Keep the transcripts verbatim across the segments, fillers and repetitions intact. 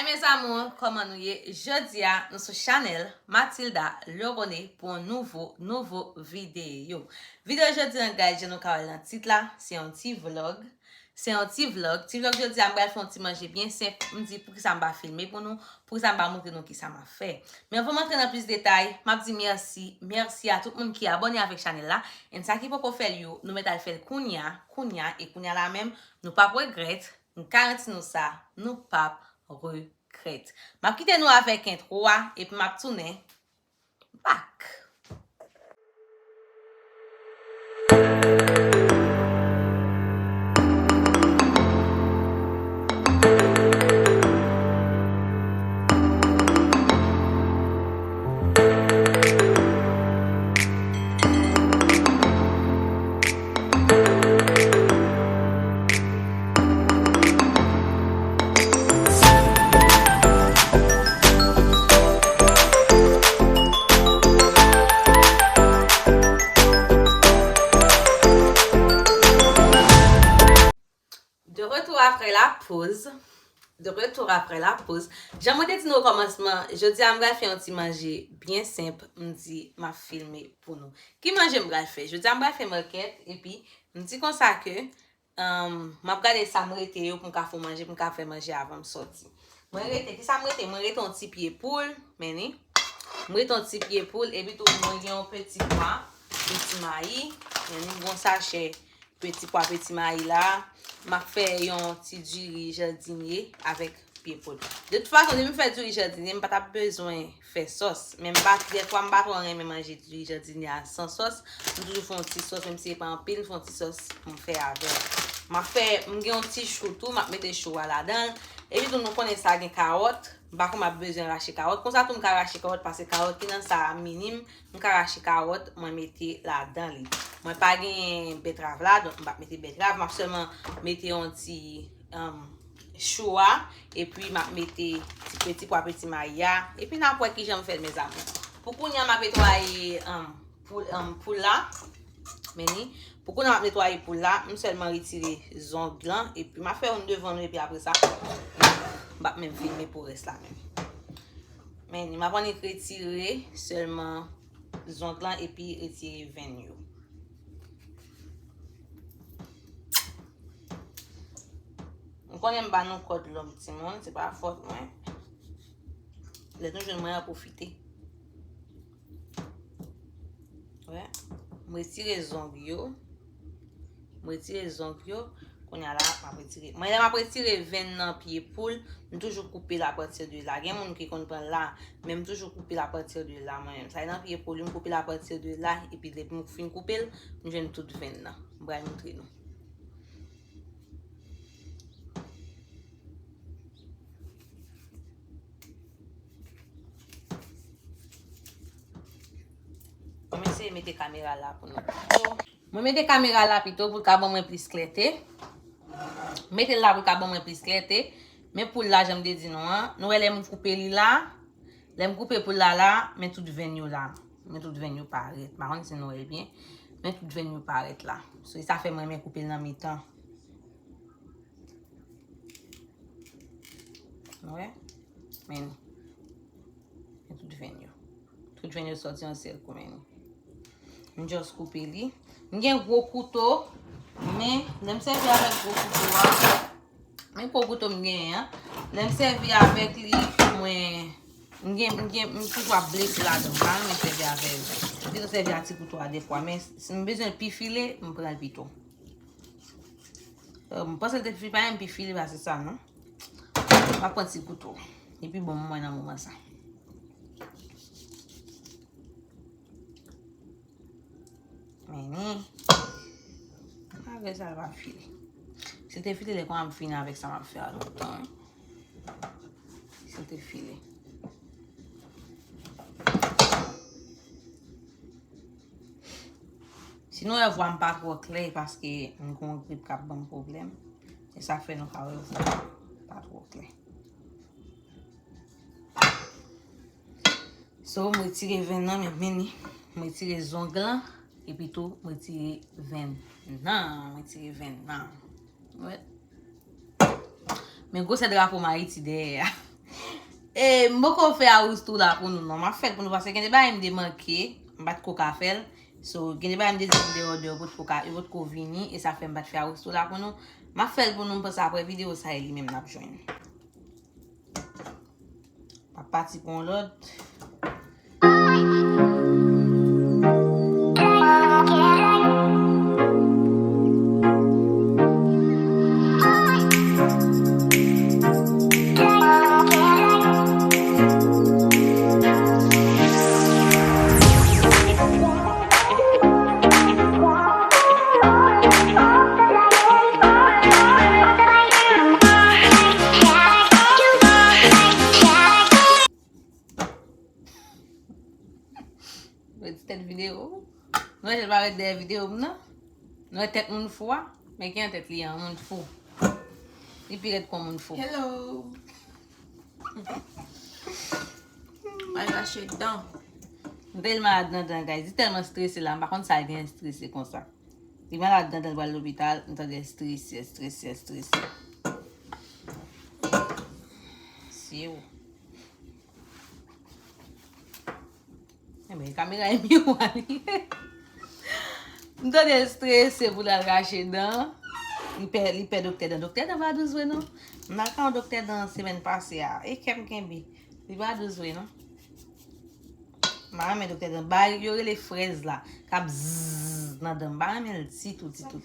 Mes amours, kòman nou ye? Jodi a, nou sou chanèl Mathilda Leroné pou yon nouvo, nouvo videyo. Videyo jodi an, guys, jan nou ka wè l nan tit la, se yon ti vlog. Se yon ti vlog. Ti vlog jodi a, m pral fè yon ti manje byen senp. M di, poukisa m pa filme pou nou? Poukisa m pa montre nou kisa m ap fè? Men anvan m antre nan plis detay, m ap di mèsi, mèsi a tout moun ki abòne avèk chanèl la. And sa ki poko fè l yo, nou mèt al fè l kounya, kounya, e kounya la menm, nou p ap regrèt. M garanti nou sa, nou p ap regrèt. M ap kite nou avèk entwo a, epi m ap tounen back. De retour après la pause. De retour après la pause. Jan mwen te di nou okòmansman, jodi a m pral fè yon ti manje byen senp. M di m ap filme pou nou. Ki manje m pral fè? Jodi a m pral fè market, epi m di konsa ke, um, m ap gade sa m rete yo pou m ka fè manje, pou m ka fè manje avan m sòti. Mwen rete, kisa m rete? Mwen rete yon ti pye poul, men ni. M rete yon ti pye poul, epi tou mwen gen yon peti pwa, peti mayi, men ni, m gen yon sachè peti pwa, peti mayi la. M ap fè yon ti diri jadinye avèk pye poul. De tout fason, depi m fè diri jadinye, m pa t ap bezwen fè sòs. Men m pa, dèfwa, m pa twò renmen manje diri jadinye a san sòs. M toujou fè yon ti sòs, menm si se pa anpil, m fè yon ti sòs pou m fè avè l. M ap fè, m gen yon ti chou tou, m ap mete chou a ladan l. Epi tou, nou konnen sa gen kawòt. M pa konn m ap bezwen rache kawòt. Konsa tou, m ka rache kawòt, paske kawòt ki nan sa a minim. M ka rache kawòt, mwen mete ladan li. Mwen pa gen betrav la, donk m p ap mete betrav. M ap sèlman mete yon ti, um, chou a, epi m ap mete ti peti pwa, peti mayi a, epi n ap wè kijan m fè l, mes amours. Pou kounye a, m ap netwaye, um, poul, um, poul la. Men ni, pou kounye a, m ap netwaye poul la, m sèlman retire zong lan, epi m ap fè youn devan nou, epi apre sa, m p ap menm filme pou rès la menm. Men ni, m ap annik retire sèlman zong lan epi retire venn yo. M konnen m ba nou kòd long, timoun, se pa fòt mwen. Lè nou jwenn mwen an, pwofite. Wè. M retire zong yo. M retire zong yo. Kounye a la, m ap retire. Mwen, lè m ap retire venn nan pye poul, m toujou koupe l apati de la. Gen moun ki konn pran la, men m toujou koupe l apati de la, mwen menm. Sa e nan pye poul, m koupe l apati de la, epi depi m fin koupe l, m jwenn tout venn nan. M pral montre nou. Mwen eseye mete kamera la pou nou. Mwen mete kamera la pito pou l ka ban mwen plis klète. Mete l la pou l ka ban mwen plis klète. Men poul la, jan m te di nou an, nou wè lè m koupe li la, lè m koupe poul la la, men tout venn yo la. Men tout venn yo parèt. M pa konn si nou wè l byen. Men tout venn yo parèt la. So, e sa fè mwen renmen koupe l nan mitan. Wè. Men, men tout venn yo. Tout venn yo sòti yon sèl kou, men. M just koupe li. M gen gwo kouto, men lè m sèvi avèk gwo kouto a, men gwo kouto m genyen an, lè m sèvi avèk li, mwen, m gen, m gen, m toujou ap blese ladan, m pa renmen sèvi avè l. M pito sèvi ak ti kouto a defwa, men si m bezwen l pi file, m pran l pito. Euh, m panse l te pi, pa menm pi file pase sa, non. M ap pran ti kouto. Li pi bon pou mwen nan moman sa. Men ni. Avè sa, l pa file. Si l te file, lè konnya m fini avèk sa m ap fè a lontan, wi. Si l te file. Si nou wè vwa m pa twò klè, paske m gen yon grip k ap ban m pwoblèm. E sa fè nou ka wè vwa m pa twò klè. So, m retire venn nan, men, men ni. M retire zong lan, epi tou, m retire venn nan. M retire venn nan. Wè. Men gwosè drapo m Ayiti dèyè a. E m poko fè arous tou la pou nou non. M ap fè l pou nou paske gen de bagay m te manke, m pa t ko ka fè l. So, gen de bagay m te di pou de òdè yo potko ka, yo potko vini, e sa fè m pa t fè arous tou la pou nou. M ap fè l pou nou, m panse apre videyo sa e li menm n ap jwenn. M ap pati pou yon lòt. Ret tèt videyo. Nou wè tèt pa ret dèyè videyo m nan. Nou wè tèt moun fou a. Men ki an tèt li an, moun fou. Li pi rèd kon moun fou. Hello. Mwen rache dan. M tèlman malad nan dan, guys. Li tèlman strese la, m pa konn sa l gen strese konsa. Li malad nan dan, l pral lopital, m tande strese, strese, strese. Siw. Enben, kamera e miwa li ye. M tande l strese pou l al rache dan. Li pè, li pè doktè dan. Doktè dan pa dous vre non. M al ka yon doktè dan semèn pase a. E kè m kenbe. Li pa dous vre non. M pa renmen doktè dan. Ba yo rele frèz la. K ap zzz nan dan. M pa renmen l ditou, ditou.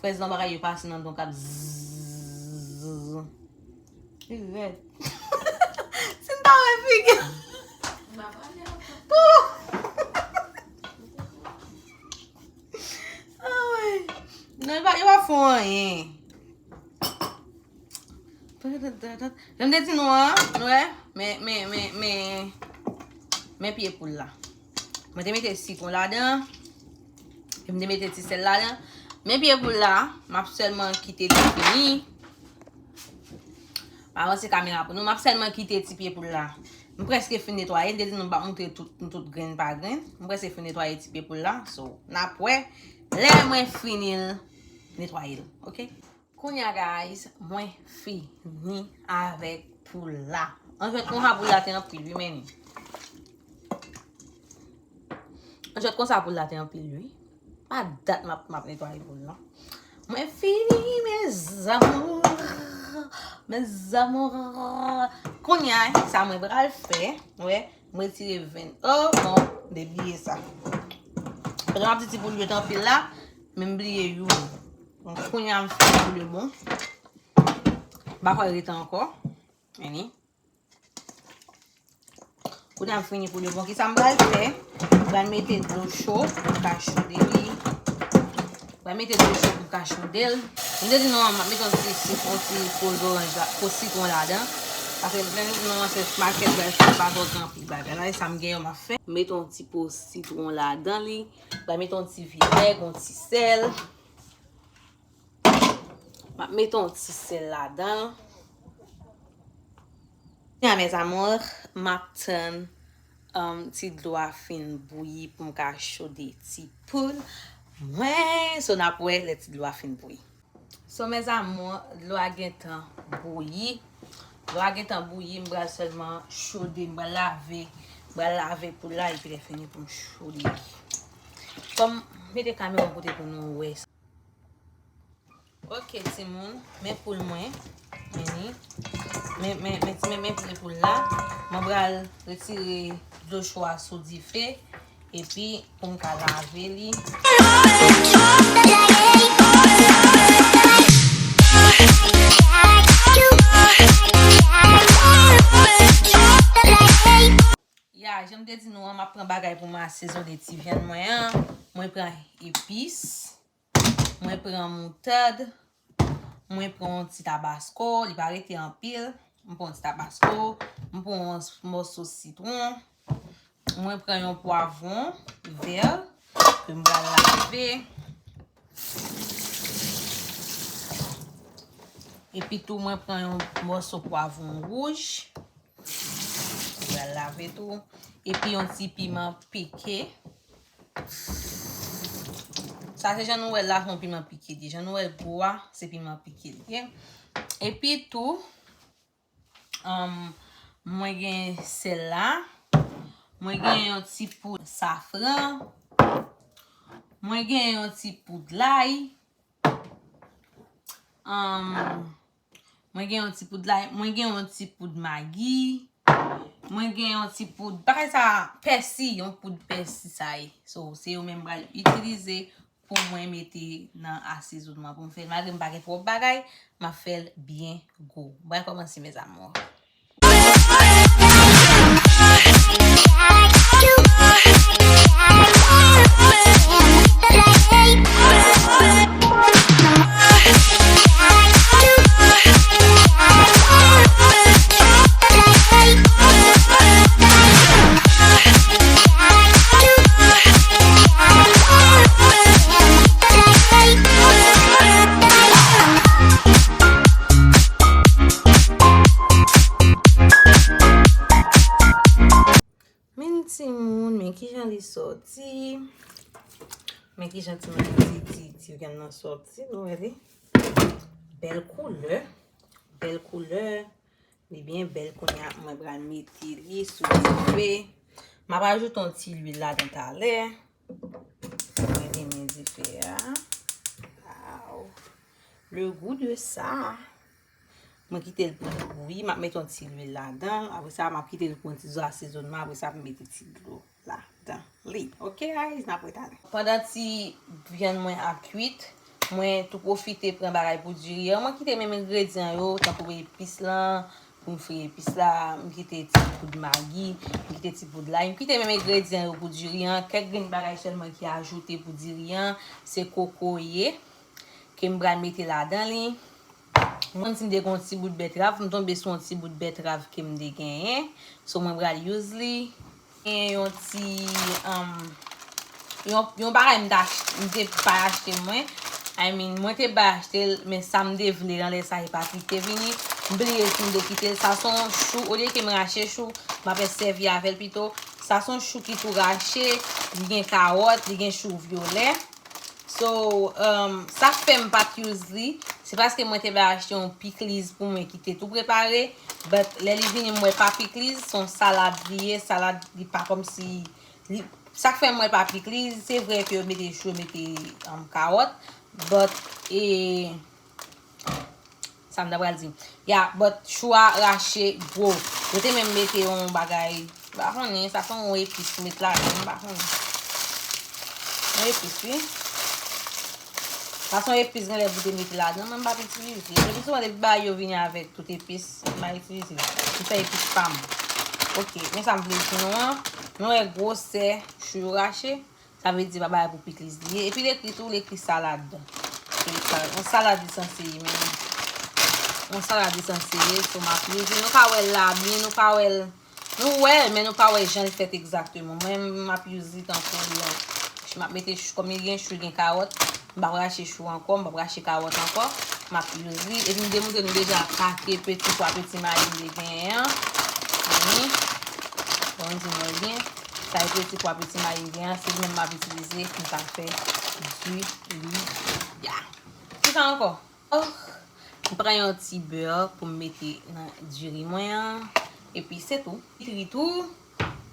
Frèz nan bagay yo pase nan dan k ap zzz. Li rèd. Si n ta wè figi. Pou. Ah, wi. Non, yo pa, yo pa fè anyen. Jan m te di nou an, nou wè, men, men, men, men, men pye poul la. Mwen te mete sitwon ladan, epi m te mete ti sèl ladan. Men pye poul la, m ap sèlman kite li fini. M avanse kamera pou nou, m ap sèlman kite ti pye poul la. M prèske fin netwaye, m te di nou m p ap montre tout, tout grenn pa grenn. M prèske fin netwaye ti pye poul la, so, n ap wè lè mwen fini l netwaye l, oke? Kounye a, guys, mwen fini avèk poul la. An fèt, konsa poul la te anpil, wi, men. An fèt, konsa poul la te anpil, wi. Pa dat m ap, m ap netwaye poul, non. Mwen fini, mes amours. Mes amours. Kounye a, sa mwen pral fè, wè, m retire venn. Oh, bon, m te bliye sa. Pandan m ap di ti poul yo te anpil la, men m bliye youn. Donk, kounye a m fini pou le bon. M pa kwè rete ankò. Vini. Kounye a m fini pou le bon. Kisa m pral fè? M pral mete dlo cho pou m ka chode li. M pral mete dlo cho pou m ka chode l. M te di nou an, m ap mete yon ti, ti, yon ti po zoranj la, po sitwon ladan. Paske lè nou di nou an, se makèt bagay sa pa twò gen anpil bagay. La, e sa m genyen m ap fè. M mete yon ti po sitwon ladan li. M pral mete yon ti vinèg, yon ti sèl. M ap mete yon ti sèl ladan l. Kounye a, mes amours, m ap tann, um, ti dlo a fin bouyi pou m ka chode ti poul mwen. So, n ap wè lè ti dlo a fin bouyi. So, mes amours, dlo a gentan bouyi. Dlo a gentan bouyi, m pral sèlman chode, m pral lave. M pral lave poul la, epi lè fini pou m chode li. Kòm, mete kamera yon kote pou nou wè sa. Ok, timoun, men poul mwen. Men li. Men, men, men, men, men pye poul la. Mwen pral retire dlo cho a sou dife. Epi, pou m ka lave li. Ya, jan m te di nou an, m ap pran bagay pou m asezone ti vyann mwen an. Mwen pran epis. Mwen pran moutad. Mwen pran yon ti tabasko. Li pa rete anpil. Mwen pran yon ti tabasko. Mwen pran yon mòso sitwon. Mwen pran yon pwavwon vè ke m pral lave. Epi tou, mwen pran yon mòso pwavwon wouj. M pral lave tou. Epi yon ti piman pike. Sa se jan nou wè l la, se yon piman pike li ye. Jan nou wè l gwo a, se piman pike li ye. Epi tou, Anm, mwen gen sèl la. Mwen gen yon ti poud safran. Mwen gen yon ti poud lay. Anm, mwen gen yon ti poud lay. Mwen gen yon ti poud magi. Mwen gen yon ti poud, bagay sa, pèsi, yon poud pèsi sa ye. So, se yo menm m pral itilize pou mwen mete nan asezonman pou m fè l. Malgre m pa gen twòp bagay, m ap fè l byen gou. M pral kòmanse, mes amours. Men timoun, men kijan li sòti. Men kijan timoun ti, ti, ti vyann nan sòti, nou wè li. Bèl koulè, bèl koulè. Li byen bèl. Kounye a, mwen pral mete li sou dife. M ap ajoute yon ti lwil ladan talè. Mwen limen dife a. Wow. Le goût de ça. Mwen kite l pou li bouyi. M ap mete yon ti lwil ladan. Apre sa, m ap kite l pou yon ti zo asezonman. Apre sa, m mete ti dlo ladan li. Ok, guys, n ap retale. Pandan ti vyann mwen ap kwit, mwen tou pwofite pran bagay pou diri an. Mwen kite menm engredyan yo, tankou epis lan, pou m fri epis la, m kite ti poud magi, m kite ti poud lay, m kite menm engredyan yo pou diri an. Kèk grenn bagay sèlman ki ajoute pou diri an, se kokoye ke m pral mete ladan li. M konn si m te gen yon ti bout bètrav, m tonbe sou yon ti bout bètrav ke m te genyen. So, mwen pral use li. Gen yon ti, um, yon, yon bagay m te ach-, m te pa achte mwen. I mean, mwen te pa achte l, men sa m te vle nan lè sa e pa ki te vini. M bliye si m te kite l. Sa se yon chou, olye ke m rache chou, m ap sèvi avè l pito. Sa se yon chou ki tou rache, li gen kawòt, li gen chou vyolè. So, um, sa k fè m pa t use li, se paske mwen te bay achte yon pikliz pou mwen ki te tou prepare. But lè li vini, m wè pa pikliz, se yon salad li ye, salad li pa kòmsi, li, sa k fè m wè pa pikliz, se vre ke yo mete chou, yo mete, um, kawòt, but, e, Sa m ta pral di. Ya, but chou a rache gwo. Yo te menm mete yon bagay, m pa konnen, sa se yon epis ki met ladan, m pa konnen. Yon epis, wi. Sa se yon epis genlè pou te mete ladan, men m p ap itilize. Epi souvan depi bagay yo vini avèk tout epis, m pa itilize. M fè epis pa m. Ok, men sa m vle di nou an. Nou wè gwosè chou yo rache. Sa vle di pa bagay pou pikliz li ye. Epi l ekri tou, l ekri salad. Se yon salad, yon salad li sanse ye, men yon salad li sanse ye, so m ap use li. Nou ka wè l la byen, nou ka wè l. Nou wè l, men nou pa wè jan l fèt egzakteman. Mwen, m ap use li tankou yon, m ap mete chou, kòm li gen chou, gen kawòt, m p ap rache chou ankò, m p ap rache kawòt ankò, m ap use li. Epi m te montre nou deja kake peti pwa, peti mayi m te genyen an. Wi. Bon, di mwen byen. Sa e peti pwa, peti mayi m gen an, se li menm m ap itilize pou m ka fè diri a. Ki sa ankò? Oh, m pran yon ti bè pou m mete nan diri mwen an. Epi se tou. Diri tou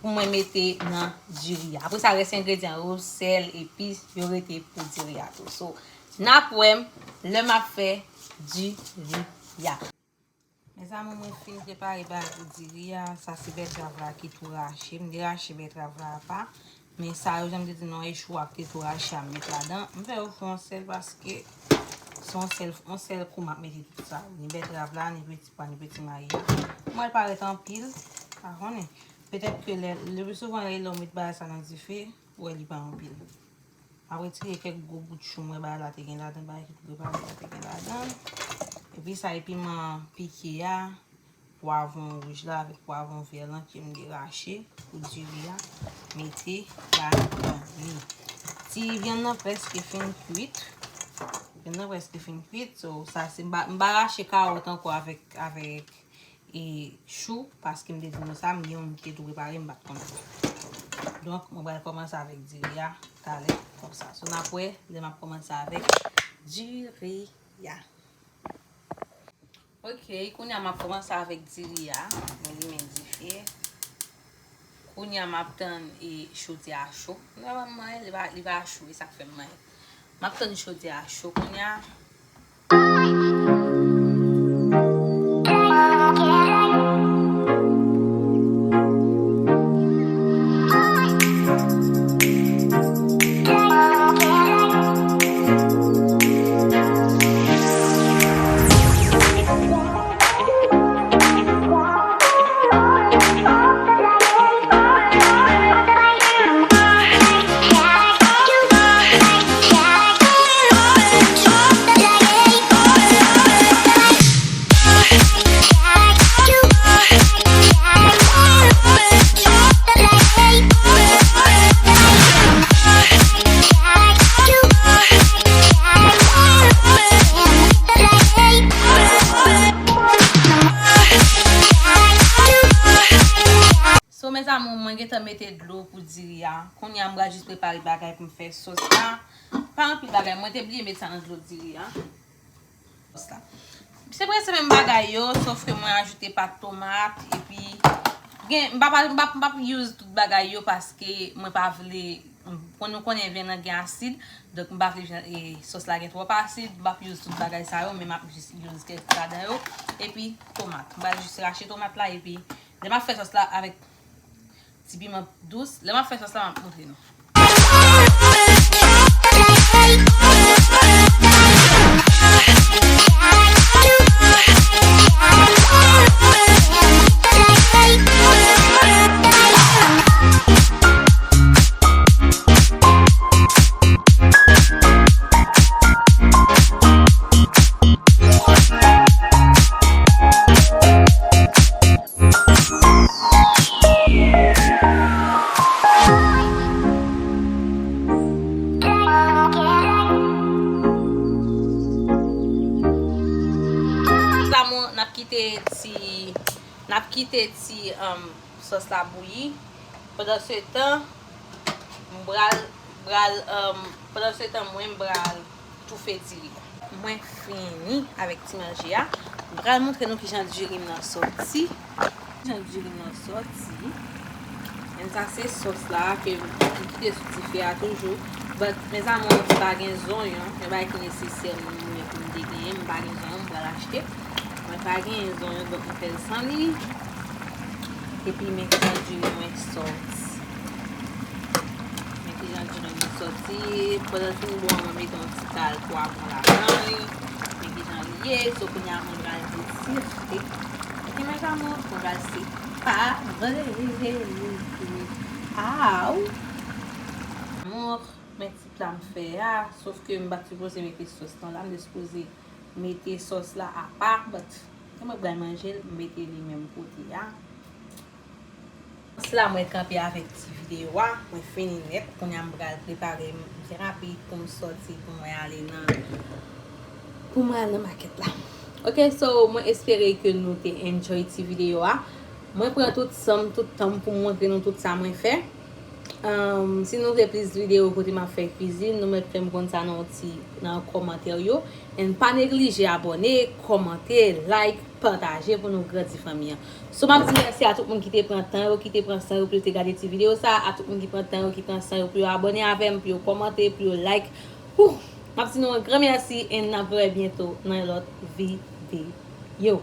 pou mwen mete nan diri a. Apre sa, rès engredyan yo, sèl, epis, yo rete pou diri a tou. So, n ap wè m lè m ap fè diri a. Mezanmi, mwen fin prepare bagay pou diri a. Sa se bètrav la ki tou rache. M te rache bètrav la apa. Men sa yo, jan m te di nou, e chou a ki te tou rache a m met ladan. M fè yo fè yon sèl paske se yon sèl, yon sèl kou m ap mete tout sa. Ni bètrav la, ni peti pwa, ni peti mayi a. Mwen parèt anpil. Pa konnen. Petèt ke lè, le pli souvan, lè w met bagay sa nan dife, ou wè li pa anpil. M ap retire kèk gwo bout chou m wè bagay la te gen ladan, bagay ki tou prepare la te gen ladan. Epi sa e piman pike a, pwavwon wouj la avèk pwavwon vè lan ke m te rache pou diri a, mete ladan li. Ti vyann nan prèske fin kwit. Vyann nan prèske fin kwit, so sa se, m pa, m pa rache kawòt ankò avèk, avèk e chou, paske m te di nou sa, m gen youn ki te tou prepare, m pa t konn fè. Donk, mwen pral kòmanse avèk diri a talè, konsa. So, n ap wè, lè m ap kòmanse avèk diri a. Ok, kounye a m ap kòmanse avèk diri a. Mwen limen dife. Kounye a m ap tann e chodyè a cho. Nòmalman, li va, li va cho, e sa k fè m manyen. M ap tann chodyè a cho kounye a. So, mes amours, mwen gentan mete dlo pou diri a. Kounye a, m pral jis prepare bagay pou m fè sòs la. Pa anpil bagay, mwen te bliye met sa nan dlo diri a. Sòs la. Se prèske menm bagay yo, sòf ke mwen ajoute pat tomat, epi gen, m pa, m pa, m pa use tout bagay yo paske mwen pa vle, kon nou konnen vyann nan gen asid, donk m pa vle vyann, e, sòs la gen twòp asid, m p ap use tout bagay sa yo, men m ap jis use kèk ladan yo, epi tomat. M pral jis rache tomat la, epi lè m ap fè sòs la avèk ti piman dous. Lè m ap fè sòs la, m ap montre nou. Mes amours, n ap kite ti, n ap kite ti, um, sòs la bouyi. Pandan se tan, m pral, pral, um, pandan se tan, mwen, m pral toufe diri a. Mwen fini avèk ti manje a. M pral montre nou kijan diri m nan sòti. Kijan diri m nan sòti. And sa se sòs la ke m kite sou dife a toujou. But, mes amours, m pa gen zonyon. Yon bagay ki nesesè mwen pou m te genyen. M pa gen zonyon, m pral achte. Mwen pa gen zonyon, donk m fè l san li. Epi men kijan diri mwen sòti. Men kijan diri mwen sòti. Pandan l fin bon an, mwen mete yon ti kal pwavwon ladan li. Men kijan li ye. So, kounye a, mwen pral desifle. Ok, mes amours, mwen pral separe. Aw! Amour, men ti pla m fè a. Sòf ke m pa t sipoze mete sòs lan la. M te sipoze mete sòs la apa, but, lè mwen pral manje l, m mete li menm kote a. Sila mwen kanpe avèk ti videyo a, mwen fini nèt, kounye a m pral prepare m byen rapid pou m sòti, pou mwen ale nan, pou mwen al nan makèt la. Ok, so, mwen espere ke nou te enjoy ti videyo a. Mwen pran tout san m, tout tan m pou m montre nou tout sa mwen fè. Um, si nou vle plis videyo kote m ap fè kwizin, nou mèt fè m konn sa nan yon ti, nan kòmantè yo. And pa neglije abòne, kòmante, like, pataje pou nou grandi fanmi an. So, m ap di mèsi a tout moun ki te pran tan yo, ki te pran san yo pou yo te gade ti videyo sa, a tout moun ki pran tan yo, ki pran san yo pou yo abòne avè m, pou yo kòmante, pou yo like. Whew! M ap di nou yon gran mèsi, and n ap wè byento nan yon lòt videyo.